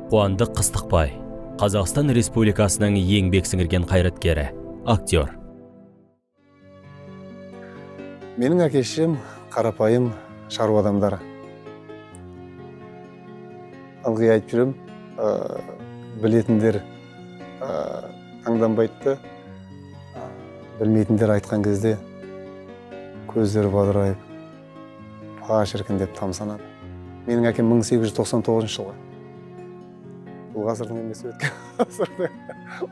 Қуандық Қыстықбай, Қазақстан Республикасының еңбек сіңірген қайраткері, актер. Менің әке шешем қарапайым шаруа адамдары. Ылғи айтып жүремін, білетіндер таңданбайды да, білмейтіндер айтқан кезде көздері бадырайып, па шіркін деп тамсанады. Менің әкем 1899 жылғы. Бұл ғасырдың емес, өткен ғасырдың,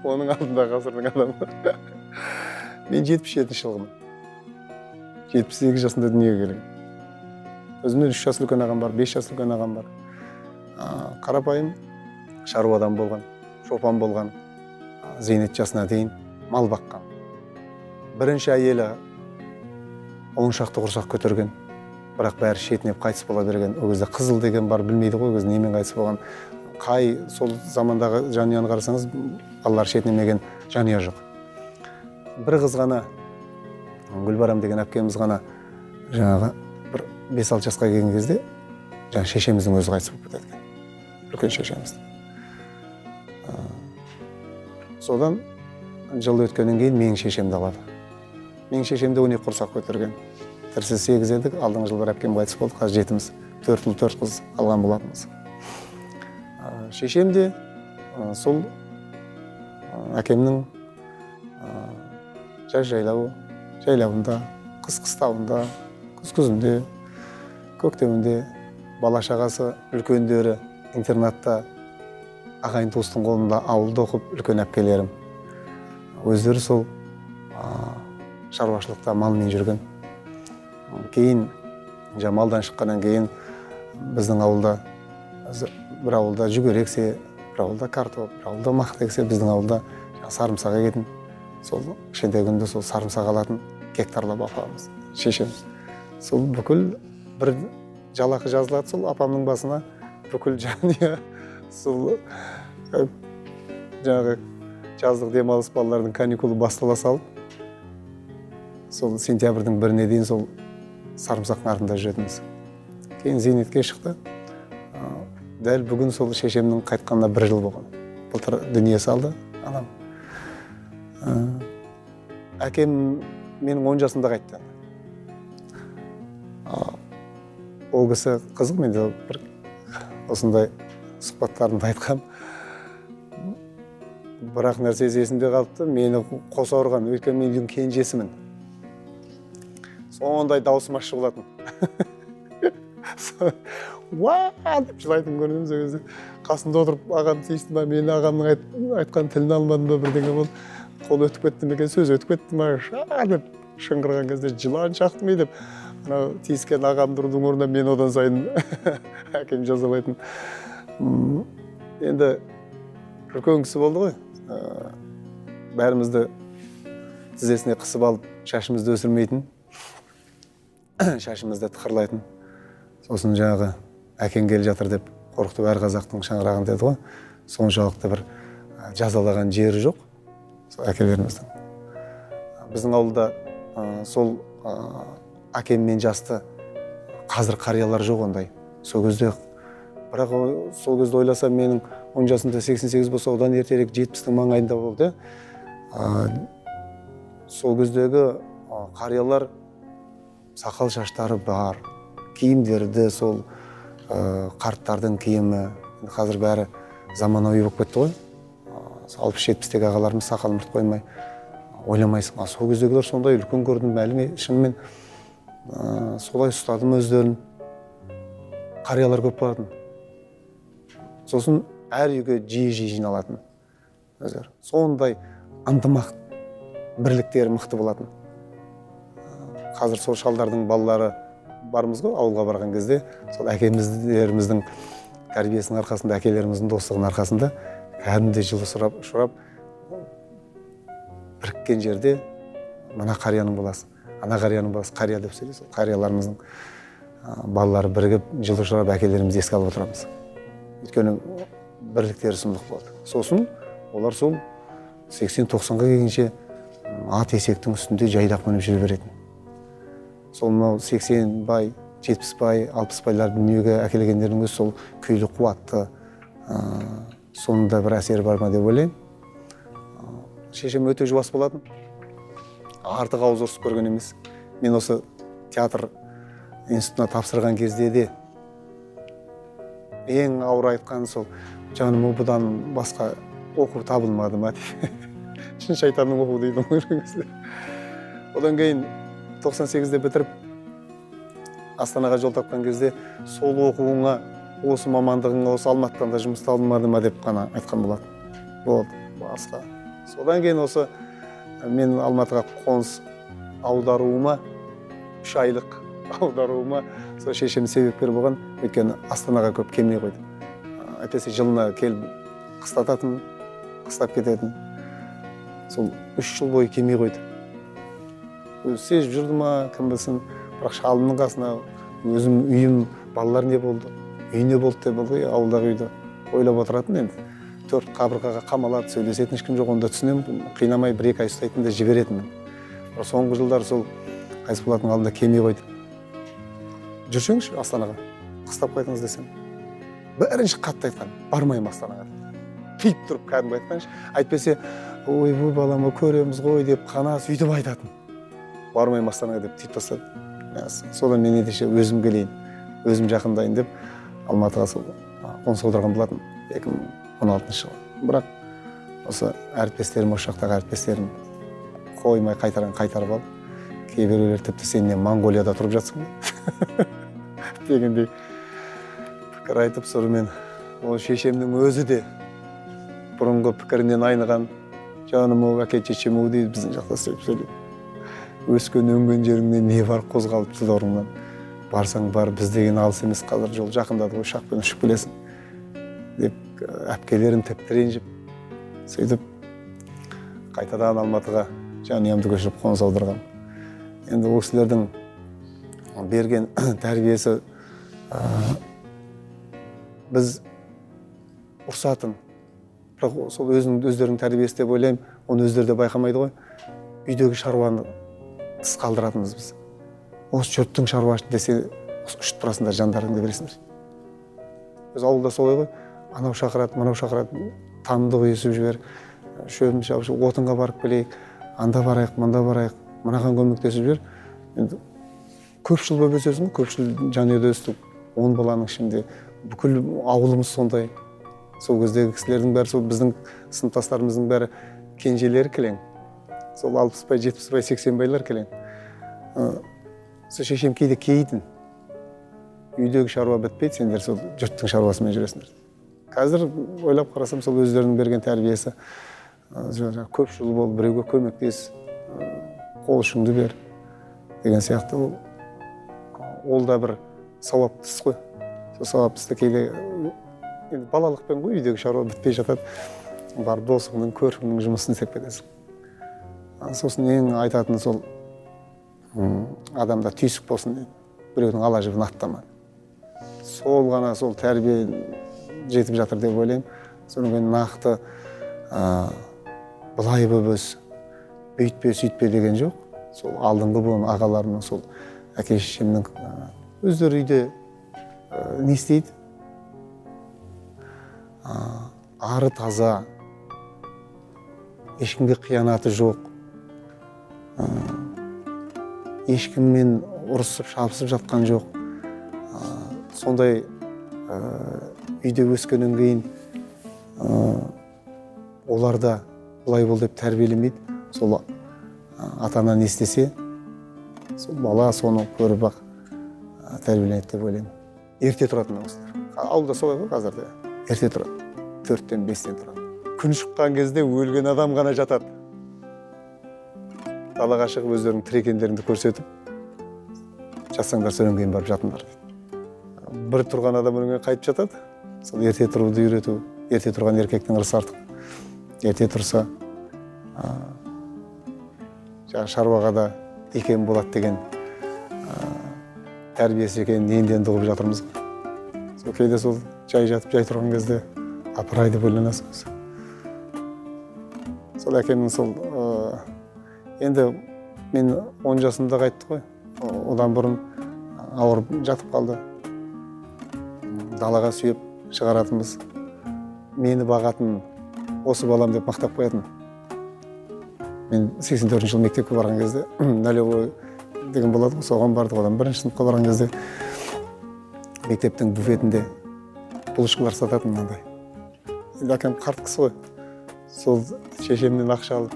оның алдындағы ғасырдың адамы. Мен 77 жылғымын. 78 жасында дүниеге келген. Өзімнен 3 жас үлкен ағам бар, 5 жас үлкен ағам бар. Қарапайым шаруа адам болған, шопан болған, зейнет жасына дейін мал баққан. Бірінші әйелі 10 шақты құрсақ көтерген, бірақ бәрі шетінеп қайтыс бола берген. Ол кезде қызыл деген бар, білмейді ғой, ол кезде немен қайтыс болған. Қай сол замандағы жанұяны қарасаңыз, балалар шетінемеген жанұя жоқ. Бір қыз ғана, Гүлбарам деген әпкеміз ғана, жаңағы бір 5-6 жасқа келген кезде жаңа шешеміздің өзі қайтыс болып кетеді екен, үлкен шешеміз. Содан жыл өткеннен кейін менің шешемді алады. Менің шешем де 12 құрсақ көтерген. Тірісі 8 едік, алдыңғы жылы бір әпкем қайтыс болды, қазір жетіміз, төрт ұл, төрт қыз алған болатынбыз. Шешем де сол әкемнің жаз жайлауы жайлауында, қыс қыстауында, күз күзінде, көктемінде, бала шағасы үлкендері интернатта, ағайын туыстың қолында ауылда оқып, үлкен әпкелерім өздері сол шаруашылықта малмен жүрген. Кейін жаңа малдан шыққаннан кейін біздің ауылда бір ауылда жүгері ексе, бір ауылда картоп, бір ауылда мақта ексе, біздің ауылда жаңа сарымсақ егетін. Сол кішкентай күнде сол сарымсақ алатын гектарлап апамыз, шешем. Сол бүкіл бір жалақы жазылады сол апамның басына, бүкіл жанұя сол жаңағы жаздық демалыс, балалардың каникулы бастала салып, сол сентябрьдің 1-іне дейін сол сарымсақтың артында жүретінбіз. Кейін зейнетке шықты. Дәл бүгін сол шешемнің қайтқанына бір жыл болған. Былтыр дүние салды анам. Әкем менің 10 жасымда қайтты. Ол кісі қызық, менде бір осындай сұхбаттарымда айтқам, бірақ нәрсесі есімде қалыпты: мені қоса ұрған, өйткені мен үйдің кенжесімін, сондай даусым ащы болатын. Уа деп жылайтын көрінемін. Сол кезде қасымда отырып ағам тиісті ма, мен ағамның айтқан тілін алмадым ба, бірдеңе болды, қол өтіп кетті ме екен, сөз өтіп кетті ма, ша деп шыңғырған кезде жылан шақты ма деп, анау тиіскен ағамды ұрудың орнына мен одан сайын әкем жазалайтын. Енді үлкен кісі болды ғой. Бәрімізді тізесіне қысып алып, шашымызды өсірмейтін, шашымызды тықырлайтын. Сосын жаңағы әкең келе жатыр деп қорқытып, әр қазақтың шаңырағын деді ғой, соншалықты бір жазалаған жері жоқ сол әкелеріміздің. Біздің ауылда сол әкеммен жасты қазір қариялар жоқ ондай сол кезде. Бірақ сол кезде ойласам, менің 10 жасымда 88 болса, одан ертерек 70-тің маңайында болды. Сол кездегі қариялар сақал шаштары бар, киімдері де сол қарттардың киімі. Енді қазір бәрі заманауи болып кетті ғой. 60-70-тегі ағаларымыз сақал мұрт қоймай, ойламайсың. А сол кездегілер сондай үлкен көрдім әлі, шынымен солай ұстадым өздерін. Қариялар көп болатын. Сосын әр үйге жиі жиі жиналатын өздері. Сондай ынтымақ, бірліктері мықты болатын. Қазір сол шалдардың балалары бармыз ғой, ауылға барған кезде сол әкеміздеріміздің тәрбиесінің арқасында, әкелеріміздің достығының арқасында кәдімгідей жылы сұрап ұшырап, біріккен жерде мына қарияның баласы, ана қарияның баласы, қария деп сөйлейді, сол қарияларымыздың балалары бірігіп, жылы ұшырап, әкелерімізді еске алып отырамыз, өйткені бірліктері сұмдық болды. Сосын олар сол 80-90-ға келгенше ат есектің үстінде жайдақ мініп жүре беретін. Сол мынау 80 бай, 70 бай, 60 байлар дүниеге әкелгендердің өзі сол күйлі қуатты. Соның да бір әсері бар ма деп ойлаймын. Шешем өте жуас болатын, артық ауыз ұрысып көрген емес. Мен осы театр институтына тапсырған кезде де ең ауыр айтқаны сол: «Жаным, бұдан басқа оқу табылмады ма?» – деп. Шын шайтанның оқуы дейді ғой кезде. Одан кейін 98-де бітіріп, Астанаға жол тапқан кезде: «Сол оқуыңа, осы мамандығыңа осы Алматыдан да жұмыс табылмады ма?» – деп қана айтқан болатын. Болды, басқа. Содан кейін осы мен Алматыға қоныс аударуыма, 3 айлық аударуыма сол шешем себепкер болған. Өйткені Астанаға көп келмей қойды. Әйтпесе жылына келіп қыстататын, қыстап кететін. Сол 3 жыл бойы келмей қойды. Өзі сезіп жүрді ма, кім білсін, бірақ шалымның қасына өзім үйім, балалар не болды, үй не болды деп ылғи ауылдағы үйді ойлап отыратын. Енді 4 қабырғаға қамалады, сөйлесетін ешкім жоқ, оны да түсінемін. Қинамай 1-2 ай ұстайтын да жіберетінмін. Бірақ соңғы жылдары сол қайтыс болатынның алдында келмей қойды. «Жүрсеңізші Астанаға, қыстап қайтыңыз», – десем, бірінші қатты айтқан: «Бармаймын Астанаға», – тиіп тұрып кәдімгі айтқаншы. Әйтпесе «Ойбой, балам, көреміз ғой» деп қана сөйтіп айтатын. «Бармаймын Астанаға», – деп түйіп тастады. Содан мен ендеше өзім келейін, өзім жақындайын деп Алматыға сол қоныс аударған болатын 2016 жылы. Бірақ осы әріптестерім, осы жақтағы әріптестерім қоймай қайтарған, қайтарып алып, кейбіреулер тіпті «Сен не, Моңғолияда тұрып жатсың ба?» дегендей пікір айтып, сонымен ол шешемнің өзі де бұрынғы пікірінен айныған. «Жаным ау, әке шешем ау», – дейді, біздің жақта сөйтіп сөйлейді. «Өскен өнген жеріңнен не бар, қозғалып орныңнан? Барсаң бар, біз деген алыс емес, қазір жол жақындады ғой, ұшақпен ұшып келесің», – деп әпкелерім тіпті ренжіп, сөйтіп қайтадан Алматыға жанұямды көшіріп, қоныс аударғанмын. Енді ол кісілердің берген тәрбиесі, біз ұрсатын, бірақ сол өзінің, өздерінің тәрбиесі деп ойлаймын, оны өздері де байқамайды ғой. Үйдегі шаруаны тыс қалдыратынбыз біз. Осы жұрттың шаруасы десе, осы ұшып тұрасыңдар, жандарыңды бересіңдер. Біз ауылда солай ғой: анау шақырады, мынау шақырады, тамды құйысып жібер, шөбін шауып, отынға барып келейік, анда барайық, мында барайық, мынаған көмектесіп жібер. Енді көп жыл болып өсесің ғой, көп жыл жанұяда өстік, 10 баланың ішінде. Бүкіл ауылымыз сондай. Сол кездегі кісілердің бәрі, сол біздің сыныптастарымыздың бәрі кенжелері кілең, сол 60бай, 70бай, 80байлар кілең. Сол шешем кейде кейитін: «Үйдегі шаруа бітпейді, сендер сол жұрттың шаруасымен жүресіңдер». Қазір ойлап қарасам, сол өздерінің берген тәрбиесі, жаңағы көп жыл бол, біреуге көмектес, қол ұшыңды бер деген сияқты. Ол да бір сауапты іс қой. Сол сауапты істі кейде енді балалықпен ғой, үйдегі шаруа бітпей жатады, барып досыңның, көршіңнің жұмысын істеп кетесің. Сосын ең айтатыны сол: адамда түйсік болсын деді, біреудің ала жібін аттама. Сол ғана, сол тәрбие жетіп жатыр деп ойлаймын. Содан кейін нақты былай болып өс, бүйтпе, сөйтпе деген жоқ. Сол алдыңғы буын ағаларымның, сол әке шешемнің өздері үйде не істейді, ары таза, ешкімге қиянаты жоқ, ешкіммен ұрысып шабысып жатқан жоқ. Сондай үйде өскеннен кейін олар да былай бол деп тәрбиелемейді. Сол ата ана не істесе, сол бала соны көріп ақ тәрбиеленеді деп ойлаймын. Ерте тұратын ол кісілер, ауылда солай ғой қазір де, ерте тұрады, 4-тен, 5-тен тұрады. Күн шыққан кезде өлген адам ғана жатады. Далаға шығып, өздерінің тірі екендеріңді көрсетіп жатсаңдар, содан кейін барып жатыңдар дейді. Бір тұрған адам одан кейін қайтып жатады. Сол ерте тұруды үйрету. Ерте тұрған еркектің ырысы артық. Ерте тұрса, жаңағы шаруаға да икем болады деген тәрбиесі екенін енді енді ұғып жатырмыз ғой. Сол кейде сол жай жатып, жай тұрған кезде апырай деп ойланасың өзі. Сол әкемнің сол енді мен 10 жасымда қайтты ғой. Одан бұрын ауырып жатып қалды. Далаға сүйеп шығаратынбыз. Мені бағатын, осы балам деп мақтап қоятын. Мен 84 жылы мектепке барған кезде, нулевой деген болады ғой, соған бардық. Одан бірінші сыныпқа барған кезде мектептің буфетінде булочкалар сататын мынандай. Енді әкем қарт кісі ғой, сол шешемнен ақша алып,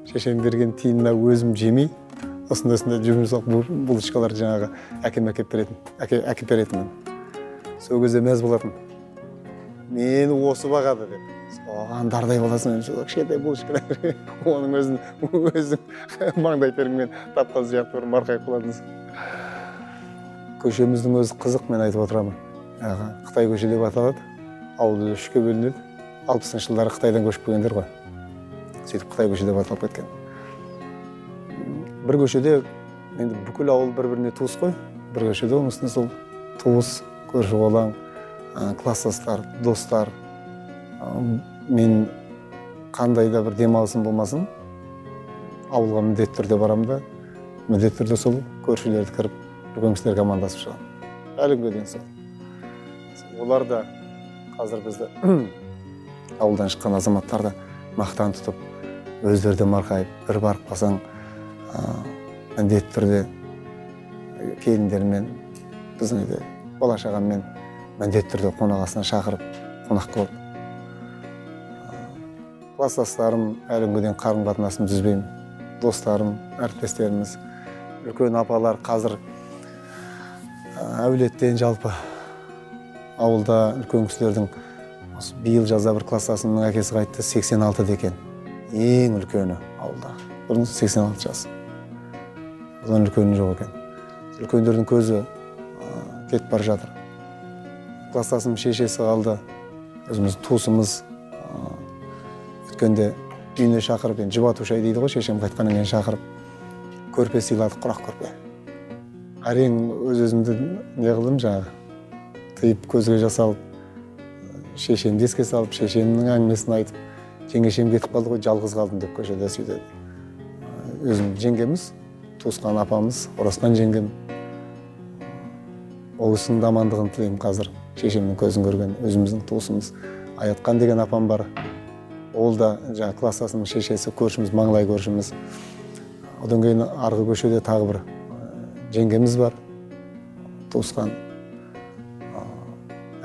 шешем берген тиынына өзім жемей, осындай осындай жұмсақ булочкалар жаңағы әкем әкеліп беретін, әкеліп беретінмін. Сол кезде мәз болатын, мені осы бағады деп. Соған дардай боласың енді, сол кішкентай булочкалар, оның өзін өзің маңдай теріңмен тапқан сияқты бір марқайып қалатынсың. Көшеміздің өзі қызық, мен айтып отырамын. Жаңағы Қытай көше деп аталады. Ауыл үшке бөлінеді. 60-жылдары Қытайдан көшіп келгендер ғой, сөйтіп Қытай көше деп аталып кеткен. Бір көшеде енді бүкіл ауыл бір біріне туыс қой. Бір көшеде, оның үстіне сол туыс, көрші қолаң, класстастар, достар. Мен қандай да бір демалысым болмасын, ауылға міндетті түрде барамын да, міндетті түрде сол көршілерді кіріп, үлкен кісілерге амандасып шығамын. Әлі күнге дейін сол. Олар да қазір бізді, ауылдан шыққан азаматтарды, мақтан тұтып, өздері де марқайып, бір барып қалсаң, міндетті түрде келіндермен, біздің үйде бала шағамен міндетті түрде қонақ асына шақырып, қонақ қылады. Класстастарым, әлі күнге дейін қарым қатынасымды үзбеймін. Достарым, әріптестеріміз, үлкен апалар қазір әулеттен, жалпы ауылда үлкен кісілердің. Осы биыл жазда бір класстасымның әкесі қайтты, 86-да екен, ең үлкені ауылда. Бұрын 86 жас, одан үлкені жоқ екен. Үлкендердің көзі кетіп бара жатыр. Класстасымның шешесі қалды, өзіміздің туысымыз. Өткенде үйіне шақырып, енді жұбату шай дейді ғой, шешем қайтқаннан кейін шақырып, көрпе сыйладық, құрақ көрпе. Әрең өз өзімді не қылдым, жаңағы тыйып, көзге жас алып, шешемді еске салып, шешемнің әңгімесін айтып, жеңешем кетіп қалды ғой, жалғыз қалдым деп көшеде сөйтеді. Өзім жеңгеміз, туысқан апамыз, Орасқан жеңгем. Ол кісінің де амандығын тілеймін қазір, шешемнің көзін көрген өзіміздің туысымыз. Аятқан деген апам бар, ол да жаңағы класстасымның шешесі, көршіміз, маңлай көршіміз. Одан кейін арғы көшеде тағы бір жеңгеміз бар, туысқан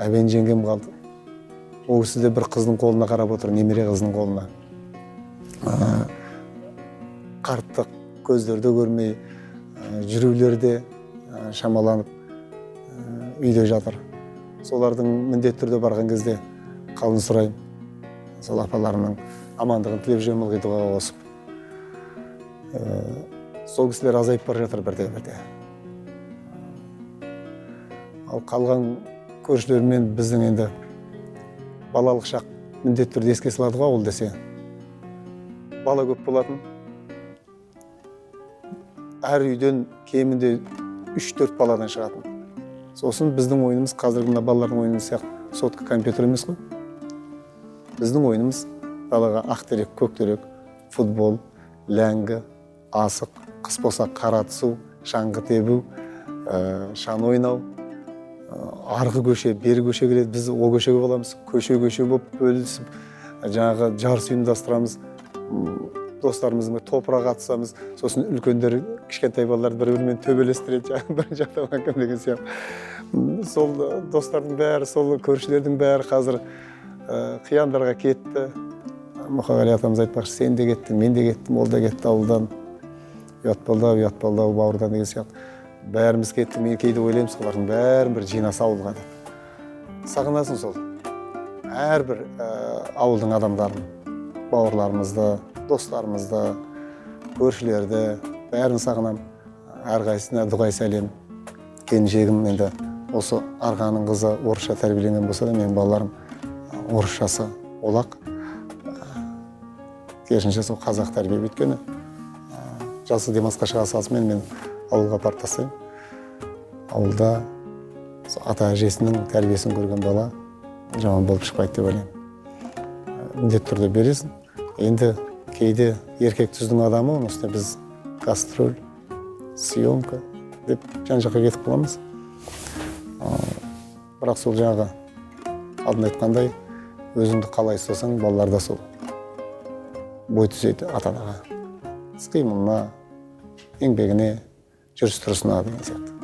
Әбен жеңгем қалды. Ол кісі де бір қыздың қолына қарап отыр, немере қызының қолына. Қарттық, көздері көрмей, жүрулері де шамаланып, үйде жатыр. Солардың міндетті түрде барған кезде қалын сұраймын, сол апаларымның амандығын тілеп жүремін ылғи дұғаға қосып. Сол кісілер азайып бара жатыр бірте бірте. Ал қалған көршілермен біздің енді балалық шақ міндетті түрде еске салады ғой. Ауыл десе, бала көп болатын. Әр үйден кемінде үш төрт баладан шығатын. Сосын біздің ойынымыз қазіргі мына балалардың ойыны сияқты сотка, компьютер емес қой. Біздің ойынымыз далаға ақ терек, көк терек, футбол, ләңгі, асық, қыс болса қара түсу, шаңғы тебу, шана ойнау. Арғы көше, бері көше келеді, біз о көшеге боламыз. Көше көше болып бөлісіп, жаңағы жарыс ұйымдастырамыз. Достарымызбен топырақ атысамыз. Сосын үлкендер кішкентай балаларды бір бірімен төбелестіреді, жаңағы бірінші аталған кім деген сияқты. Сол достардың бәрі, сол көршілердің бәрі қазір қияндарға кетті. Мұқағали атамыз айтпақшы, сен де кеттің, мен де кеттім, ол да кетті ауылдан, ұят болды ау, ұят болды ау бауырдан деген сияқты. Бәріміз кеттік. Мен кейде ойлаймын, солардың бәрін бір жинаса ауылға деп. Сағынасың сол әрбір ауылдың адамдарын, бауырларымызды, достарымызды, көршілерді, бәрін сағынамын. Әрқайсысына дұғай сәлем. Келіншегім енді осы Арғаның қызы, орысша тәрбиеленген болса да, менің балаларым орысшасы олақ, керісінше сол қазақ тәрбие. Өйткені жазғы демалысқа шыға салысымен мен ауылға апарып тастаймын. Ауылда сол ата әжесінің тәрбиесін көрген бала жаман болып шықпайды деп ойлаймын. Міндетті түрде бересің. Енді кейде еркек түздің адамы, оның үстіне біз гастроль, съемка деп жан жаққа кетіп қаламыз. Бірақ сол жаңағы алдында айтқандай, Өзіңді қалай ұстасаң, балалар да сол бой түзейді ата анаға, іс қимылына, еңбегіне, жүріс тұрысына деген сияқты.